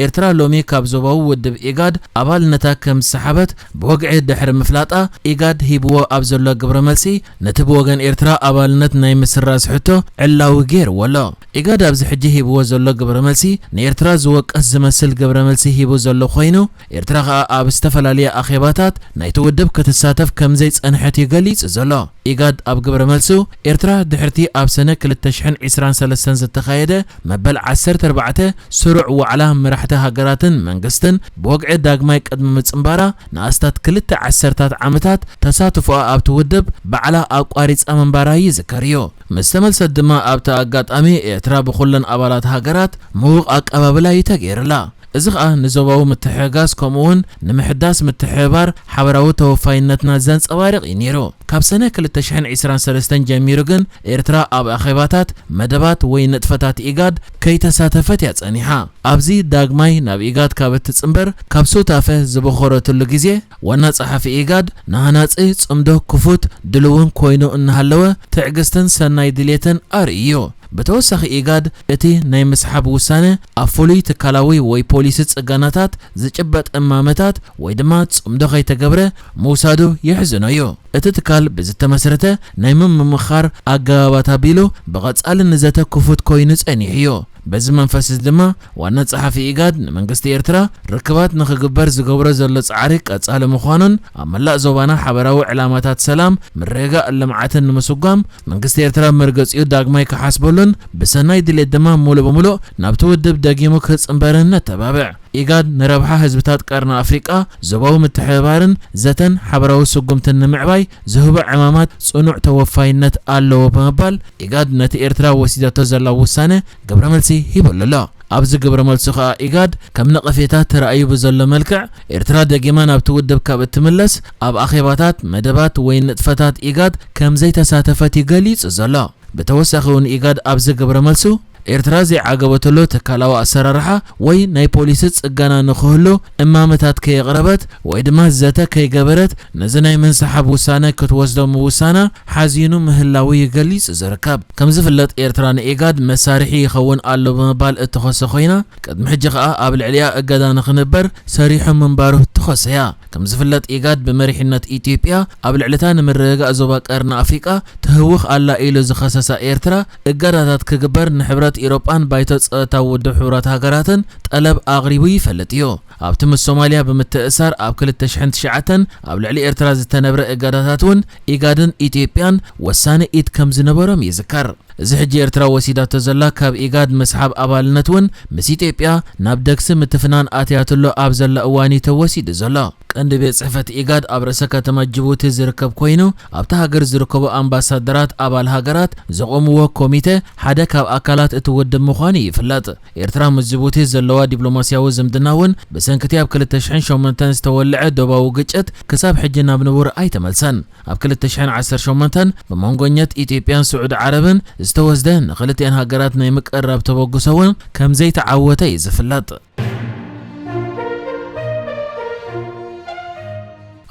ኤርትራ ሎሚ ካብ ዞባዊ ውድብ ኢጋድ ኣባልነታ ከም ዝሰሓበት ብወግዒ ድሕሪ ምፍላጣ፣ ኢጋድ ሂብዎ ኣብ ዘሎ ግብረ መልሲ፣ ነቲ ብወገን ኤርትራ ኣባልነት ናይ ምስራዝ ሕቶ ዕላዊ ገይርዎ ኣሎ። ኢጋድ ኣብዚ ሕጂ ሂብዎ ዘሎ ግብረ መልሲ ንኤርትራ ዝወቅስ ዝመስል ግብረ መልሲ ሂቡ ዘሎ ኮይኑ፣ ኤርትራ ከኣ ኣብ ዝተፈላለየ ኣኼባታት ናይቲ ውድብ ክትሳተፍ ከም ዘይጸንሐት እዩ ገሊጹ ዘሎ። ኢጋድ ኣብ ግብረ መልሱ፣ ኤርትራ ድሕርቲ ኣብ ሰነ ክልተ ሽሕን ዕስራን ሰለስተን ዝተኻየደ መበል ዓሰርተ ኣርባዕተ ስሩዕ ዋዕላ መራሕቲ ሃገራትን መንግስትን ብወግዒ ዳግማይ ቅድሚ ምጽንባራ ንኣስታት ክልተ ዓሰርታት ዓመታት ተሳትፎኣ ኣብቲ ውድብ ባዕላ ኣቋሪጻ ምንባራ ይዝከር እዩ። ምስ ተመልሰት ድማ ኣብቲ ኣጋጣሚ ኤርትራ ብኹለን ኣባላት ሃገራት ምዉቕ ኣቀባብላ እዩ ተገይርላ። እዚ ኸኣ ንዞባዊ ምትሕግጋዝ ከምኡውን ንምሕዳስ ምትሕብባር ሓበራዊ ተወፋይነትና ዘንጸባርቕ እዩ ነይሩ። ካብ ሰነ ክልተ ሽሕን ዕስራን ሰለስተን ጀሚሩ ግን ኤርትራ ኣብ ኣኼባታት፣ መደባት ወይ ንጥፈታት ኢጋድ ከይተሳተፈት እያ ጸኒሓ። ኣብዚ ዳግማይ ናብ ኢጋድ ካብ እትጽንበር ካብ ሱታፈ ዝበኾረትሉ ግዜ ዋና ጸሓፊ ኢጋድ ንሃናጺ ጽምዶ ክፉት ድልውን ኮይኑ እናሃለወ ትዕግስትን ሰናይ ድሌትን ኣርእዩ። ብተወሳኺ ኢጋድ እቲ ናይ ምስሓብ ውሳነ ኣብ ፍሉይ ትካላዊ ወይ ፖሊሲ ጽገናታት ዝጭበጥ እማመታት ወይ ድማ ጽምዶ ከይተገብረ ምውሳዱ የሕዝኖ እዩ። እቲ ትካል ብዝተመስረተ ናይ ምምምኻር ኣገባባት ኣቢሉ ብቐጻሊ ንዘተ ክፉት ኮይኑ ጸኒሑ እዩ። በዚ መንፈስ እዚ ድማ ዋና ጸሓፊ ኢጋድ ንመንግስቲ ኤርትራ ርክባት ንኽግበር ዝገብሮ ዘሎ ጻዕሪ ቀጻሊ ምዃኑን ኣብ መላእ ዞባና ሓበራዊ ዕላማታት ሰላም፣ ምርግጋእ፣ ልምዓትን ንምስጓም መንግስቲ ኤርትራ መርገጺኡ ዳግማይ ክሓስበሉን ብሰናይ ድሌት ድማ ሙሉእ ብሙሉእ ናብቲ ውድብ ደጊሙ ክጽንበርን ነተባብዕ። ኢጋድ ንረብሓ ህዝብታት ቀርኒ ኣፍሪቃ፣ ዞባዊ ምትሕብባርን ዘተን ሓበራዊ ስጉምትን ንምዕባይ ዝህቦ ዕማማት ጽኑዕ ተወፋይነት ኣለዎ ብምባል ኢጋድ ነቲ ኤርትራ ወሲዳቶ ዘላ ውሳነ ግብረ መልሲ ሂበሉ ኣሎ። ኣብዚ ግብረ መልሱ ከኣ ኢጋድ ከም ነቐፌታ ተራእዩ ብዘሎ መልክዕ ኤርትራ ደጊማ ናብቲ ውድብ ካብ እትምለስ ኣብ ኣኼባታት፣ መደባት ወይ ንጥፈታት ኢጋድ ከም ዘይተሳተፈት እዩ ገሊጹ ዘሎ። ብተወሳኺ እውን ኢጋድ ኣብዚ ግብረ መልሱ ኤርትራ ዘይዓገበትሉ ትካላዊ ኣሰራርሓ ወይ ናይ ፖሊሲ ጽገና ንኽህሉ እማመታት ከየቕረበት ወይ ድማ ዘተ ከይገበረት ነዚ ናይ ምንስሓብ ውሳነ ክትወስዶ ምውሳና ሓዚኑ ምህላዉ እዩ ገሊጹ ዝርከብ። ከም ዝፍለጥ ኤርትራ ንኢጋድ መሳርሒ ይኸውን ኣሎ ብምባል እትኸሶ ኮይና ቅድሚ ሕጂ ከኣ ኣብ ልዕሊኣ እገዳ ንኽንበር ሰሪሑ ምንባሩ ትኸሶ እያ። ከም ዝፍለጥ ኢጋድ ብመሪሕነት ኢትዮጵያ ኣብ ልዕሊታ ንምርግጋእ ዞባ ቀርኒ ኣፍሪቃ ትህውኽ ኣላ ኢሉ ዝኸሰሳ ኤርትራ እገዳታት ክግበር ንሕብረት ኢሮጳን ባይቶ ጸጥታ ውድብ ሕቡራት ሃገራትን ጠለብ ኣቕሪቡ ይፈልጥ እዩ። ኣብቲ ምስ ሶማልያ ብምትእሳር ኣብ ክልተ ሽሕን ትሽዓተን ኣብ ልዕሊ ኤርትራ ዝተነብረ እገዳታት እውን ኢጋድን ኢትዮጵያን ወሳኒ ኢድ ከም ዝነበሮም ይዝከር። እዚ ሕጂ ኤርትራ ወሲዳቶ ዘላ ካብ ኢጋድ ምስሓብ ኣባልነት እውን ምስ ኢትዮጵያ ናብ ደግሲ ምትፍናን ኣትያትሎ ኣብ ዘላ እዋን እዩ ተወሲዱ ዘሎ። ቀንዲ ቤት ጽሕፈት ኢጋድ ኣብ ርእሰ ከተማ ጅቡቲ ዝርከብ ኮይኑ ኣብቲ ሃገር ዝርከቡ ኣምባሳደራት ኣባል ሃገራት ዘቖምዎ ኮሚተ ሓደ ካብ ኣካላት እቲ ውድብ ምዃኑ ይፍለጥ። ኤርትራ ምስ ጅቡቲ ዘለዋ ዲፕሎማስያዊ ዝምድና እውን ብሰንክቲ ኣብ ክልተ ሽሕን ሸሞንተን ዝተወልዐ ዶባዊ ግጭት ክሳብ ሕጂ ናብ ንቡር ኣይተመልሰን። ኣብ ክልተ ሽሕን ዓሰርተ ሸሞንተን ብመንጎኘት ኢትዮጵያን ስዑዲ ዓረብን ዝተወስደ ንክልቲኣን ሃገራት ናይ ምቅርራብ ተበግሶ እውን ከም ዘይተዓወተ እዩ ዝፍለጥ።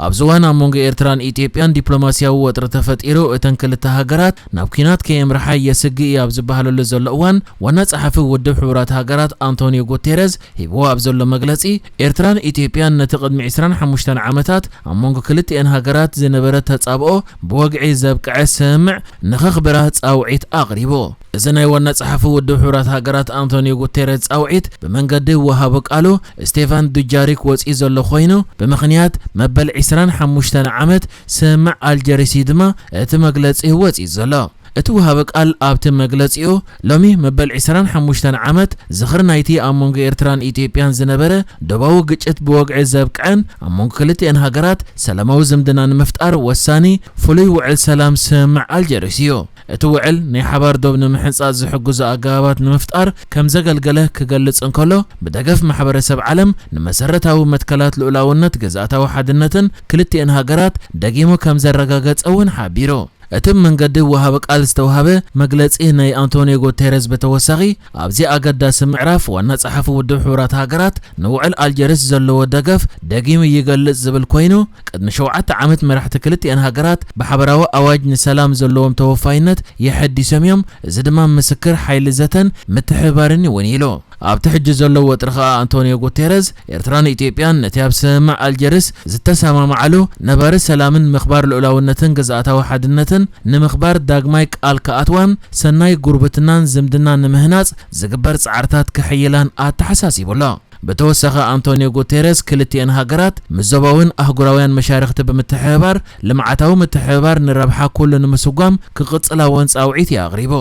ኣብዚ እዋን ኣብ መንጎ ኤርትራን ኢትዮጵያን ዲፕሎማስያዊ ወጥሪ ተፈጢሩ እተን ክልተ ሃገራት ናብ ኲናት ከየምርሓ የስግእ እዩ ኣብ ዝበሃለሉ ዘሎ እዋን ዋና ጸሓፊ ውድብ ሕቡራት ሃገራት ኣንቶኒዮ ጉቴረዝ ሂብዎ ኣብ ዘሎ መግለጺ ኤርትራን ኢትዮጵያን ነቲ ቅድሚ ዕስራን ሓሙሽተን ዓመታት ኣብ መንጎ ክልቲኤን ሃገራት ዝነበረ ተጻብኦ ብወግዒ ዘብቅዐ ስምምዕ ንኸኽብራ ጻውዒት ኣቕሪቡ። እዚ ናይ ዋና ጸሓፊ ውድብ ሕቡራት ሃገራት ኣንቶኒዮ ጉቴረዝ ጻውዒት ብመንገዲ ወሃቢ ቃሉ ስቴፋን ዱጃሪክ ወጺኡ ዘሎ ኮይኑ ብምኽንያት መበል ዕስራን ሓሙሽተን ዓመት ስምምዕ ኣልጀሪስ እዩ ድማ እቲ መግለጺ ወጺኡ ዘሎ። እቲ ወሃቢ ቃል ኣብቲ መግለጺኡ ሎሚ መበል ዕስራን ሓሙሽተን ዓመት ዝኽሪ ናይቲ ኣብ መንጎ ኤርትራን ኢትዮጵያን ዝነበረ ዶባዊ ግጭት ብወግዒ ዘብቅዐን ኣብ መንጎ ክልቲኤን ሃገራት ሰላማዊ ዝምድና ንምፍጣር ወሳኒ ፍሉይ ውዕል ሰላም ስምምዕ ኣልጀሪስ እዩ። እቲ ውዕል ናይ ሓባር ዶብ ንምሕንጻጽ ዝሕግዙ ኣገባባት ንምፍጣር ከም ዘገልገለ ክገልጽ እንከሎ ብደገፍ ማሕበረሰብ ዓለም ንመሰረታዊ መትከላት ልኡላውነት ግዝኣታዊ ሓድነትን ክልቲኤን ሃገራት ደጊሙ ከም ዘረጋገጸ እውን ሓቢሩ። እቲ መንገዲ ወሃቢ ቃል ዝተውሃበ መግለጺ ናይ ኣንቶኒዮ ጉቴረዝ ብተወሳኺ ኣብዚ ኣገዳሲ ምዕራፍ ዋና ጸሓፊ ውድብ ሕቡራት ሃገራት ንውዕል ኣልጀርስ ዘለዎ ደገፍ ደጊሙ ይገልጽ ዝብል ኮይኑ ቅድሚ ሸውዓተ ዓመት መራሕቲ ክልቲኤን ሃገራት ብሓበራዊ ኣዋጅ ንሰላም ዘለዎም ተወፋይነት የሐዲሶም እዮም፣ እዚ ድማ ምስክር ሓይሊ ዘተን ምትሕብባርን እውን ኢሉ። ኣብቲ ሕጂ ዘሎ ወጥሪ ከኣ ኣንቶኒዮ ጉቴረዝ፣ ኤርትራን ኢትዮጵያን ነቲ ኣብ ስምምዕ ኣልጀርስ ዝተሰማማዓሉ ነባሪ ሰላምን ምኽባር ልኡላውነትን ግዝኣታዊ ሓድነትን ንምኽባር ዳግማይ ቃል ክኣትዋን ሰናይ ጉርብትናን ዝምድና ንምህናጽ ዝግበር ጻዕርታት ክሕይላን ኣተሓሳሲቡ ኣሎ። ብተወሳኺ ኣንቶኒዮ ጉቴረስ ክልቲኤን ሃገራት ምስ ዞባውን ኣህጉራውያን መሻርኽቲ ብምትሕብባር ልምዓታዊ ምትሕብባር ንረብሓ ኩሉ ንምስጓም ክቕጽላ እውን ጻውዒት እዩ ኣቕሪቡ።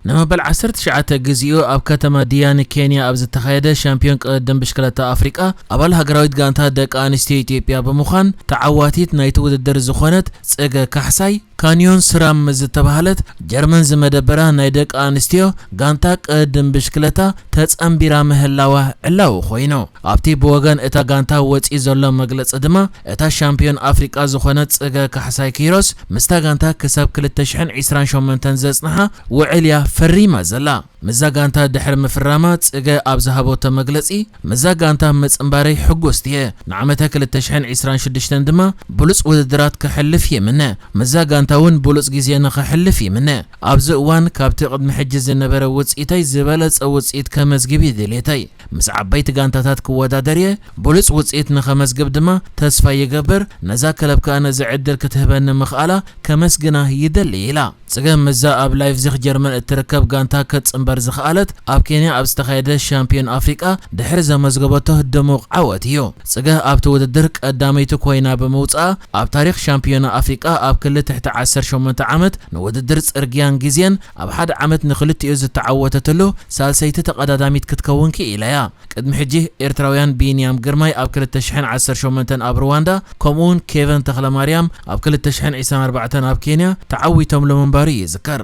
ንመበል ዓሰርተ ትሽዓተ ግዜኡ ኣብ ከተማ ዲያኒ ኬንያ ኣብ ዝተኻየደ ሻምፒዮን ቅድድም ብሽክለታ ኣፍሪቃ ኣባል ሃገራዊት ጋንታ ደቂ ኣንስትዮ ኢትዮጵያ ብምዃን ተዓዋቲት ናይቲ ውድድር ዝኾነት ጽገ ካሕሳይ ካንዮን ስራም ዝተባህለት ጀርመን ዝመደበራ ናይ ደቂ ኣንስትዮ ጋንታ ቅድድም ብሽክለታ ተጸንቢራ ምህላዋ ዕላዊ ኮይኑ። ኣብቲ ብወገን እታ ጋንታ ወጺኡ ዘሎ መግለጺ ድማ እታ ሻምፒዮን ኣፍሪቃ ዝኾነት ጽገ ካሕሳይ ኪሮስ ምስታ ጋንታ ክሳብ ክልተ ሽሕን ዕስራን ሸሞንተን ዘጽንሓ ውዕል እያ ፈሪማ ዘላ። ምስዛ ጋንታ ድሕሪ ምፍራማ ጽገ ኣብ ዝሃበቶ መግለጺ፣ ምስዛ ጋንታ ምጽንባረይ ሕጉስቲ እየ። ንዓመተ ክልተ ሽሕን ዕስራን ሽዱሽተን ድማ ብሉጽ ውድድራት ከሕልፍ ይምነ። ምስዛ ጋንታ እውን ብሉጽ ግዜ ንኸሕልፍ ይምነ። ኣብዚ እዋን ካብቲ ቅድሚ ሕጂ ዝነበረ ውጽኢተይ ዝበለጸ ውጽኢት ከመዝግብ እዩ ድሌተይ። ምስ ዓበይቲ ጋንታታት ክወዳደር እየ። ብሉጽ ውጽኢት ንኸመዝግብ ድማ ተስፋ ይገብር። ነዛ ክለብ ከኣ ነዚ ዕድል ክትህበኒ ምኽኣላ ከመስግና ይደሊ ኢላ። ጽገ ምስዛ ኣብ ላይፕዚግ ጀርመን እትርከብ ጋንታ ክትጽንበር ዝኸኣለት ኣብ ኬንያ ኣብ ዝተኻየደ ሻምፒዮን ኣፍሪቃ ድሕሪ ዘመዝገበቶ ድሙቕ ዓወት እዩ። ጽገ ኣብቲ ውድድር ቀዳመይቲ ኮይና ብምውጽኣ ኣብ ታሪኽ ሻምፒዮና ኣፍሪቃ ኣብ ክሊ ትሕቲ ዓሰርተ ሸሞንተ ዓመት ንውድድር ጽርግያን ግዜን ኣብ ሓደ ዓመት ንኽልቲኡ ዝተዓወተትሉ ሳልሰይቲ ተቐዳዳሚት ክትከውን ክኢላ እያ። ቅድሚ ሕጂ ኤርትራውያን ቢንያም ግርማይ ኣብ ክልተ ሽሕን ዓሰርተ ሸሞንተን ኣብ ሩዋንዳ፣ ከምኡውን ኬቨን ተኽለማርያም ኣብ ክልተ ሽሕን ዕስራን ኣርባዕተን ኣብ ኬንያ ተዓዊቶምሉ ምንባሩ ይዝከር።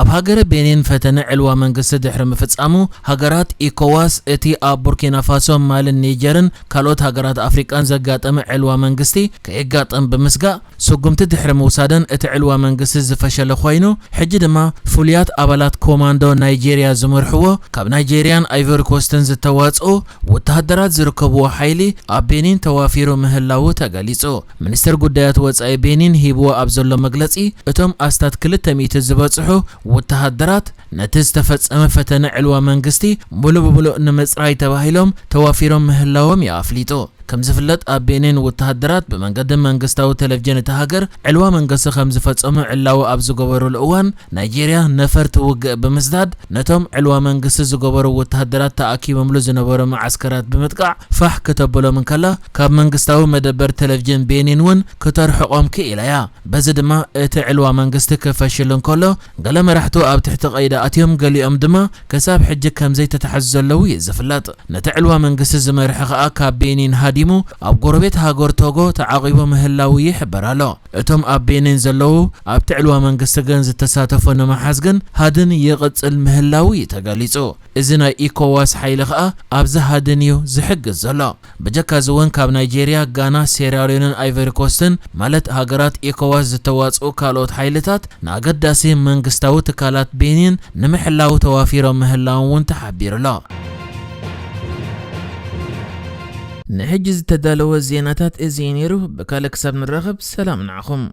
ኣብ ሃገረ ቤኒን ፈተነ ዕልዋ መንግስቲ ድሕሪ ምፍጻሙ፣ ሃገራት ኢኮዋስ እቲ ኣብ ቡርኪና ፋሶ፣ ማልን ኒጀርን ካልኦት ሃገራት ኣፍሪቃን ዘጋጠመ ዕልዋ መንግስቲ ከየጋጥም ብምስጋእ፣ ስጉምቲ ድሕሪ ምውሳደን እቲ ዕልዋ መንግስቲ ዝፈሸለ ኮይኑ፣ ሕጂ ድማ ፍሉያት ኣባላት ኮማንዶ ናይጄርያ ዝመርሕዎ ካብ ናይጄርያን ኣይቮሪኮስትን ዝተዋጽኡ ወተሃደራት ዝርከብዎ ሓይሊ ኣብ ቤኒን ተዋፊሩ ምህላዉ ተገሊጹ። ሚኒስትር ጉዳያት ወጻኢ ቤኒን ሂብዎ ኣብ ዘሎ መግለጺ፣ እቶም ኣስታት ክልተ ሚእቲ ዝበጽሑ ወተሃደራት ነቲ ዝተፈጸመ ፈተነ ዕልዋ መንግስቲ ሙሉእ ብሙሉእ ንምጽራይ ተባሂሎም ተዋፊሮም ምህላዎም እዩ ኣፍሊጡ። ከም ዝፍለጥ ኣብ ቤኒን ወተሃደራት ብመንገዲ መንግስታዊ ቴሌቪዥን እታ ሃገር ዕልዋ መንግስቲ ከም ዝፈጸሙ ዕላዊ ኣብ ዝገበሩሉ እዋን ናይጄርያ ነፈርቲ ውግእ ብምስዳድ ነቶም ዕልዋ መንግስቲ ዝገበሩ ወተሃደራት ተኣኪቦምሉ ዝነበሩ መዓስከራት ብምጥቃዕ ፋሕ ክተብሎም እንከላ ካብ መንግስታዊ መደበር ቴሌቪዥን ቤኒን እውን ክተርሕቖም ክኢላ እያ። በዚ ድማ እቲ ዕልዋ መንግስቲ ክፈሽል እንከሎ ገለ መራሕቱ ኣብ ትሕቲ ቀይዲ ኣትዮም ገሊኦም ድማ ክሳብ ሕጂ ከም ዘይተታሕዙ ዘለዉ እዩ ዝፍለጥ። ነቲ ዕልዋ መንግስቲ ዝመርሒ ከኣ ካብ ቤኒን ሃዲሙ ኣብ ጎረቤት ሃገር ቶጎ ተዓቒቡ ምህላዉ ይሕበር ኣሎ። እቶም ኣብ ቤኒን ዘለዉ ኣብቲ ዕልዋ መንግስቲ ግን ዝተሳተፉ ንምሓዝ ግን ሃድን ይቕጽል ምህላዉ እዩ ተገሊጹ። እዚ ናይ ኢኮዋስ ሓይሊ ከኣ ኣብዚ ሃድን እዩ ዝሕግዝ ዘሎ። ብጀካ እዚ እውን ካብ ናይጄርያ፣ ጋና፣ ሴራሊዮንን ኣይቨሪኮስትን ማለት ሃገራት ኢኮዋስ ዝተዋጽኡ ካልኦት ሓይልታት ንኣገዳሲ መንግስታዊ ትካላት ቤኒን ንምሕላው ተዋፊሮም ምህላዎም እውን ተሓቢሩ ኣሎ። ንሕጂ ዝተዳለወ ዜናታት እዚ እዩ ነይሩ። ብካልእ ክሳብ ንራኸብ ሰላም ንዓኹም።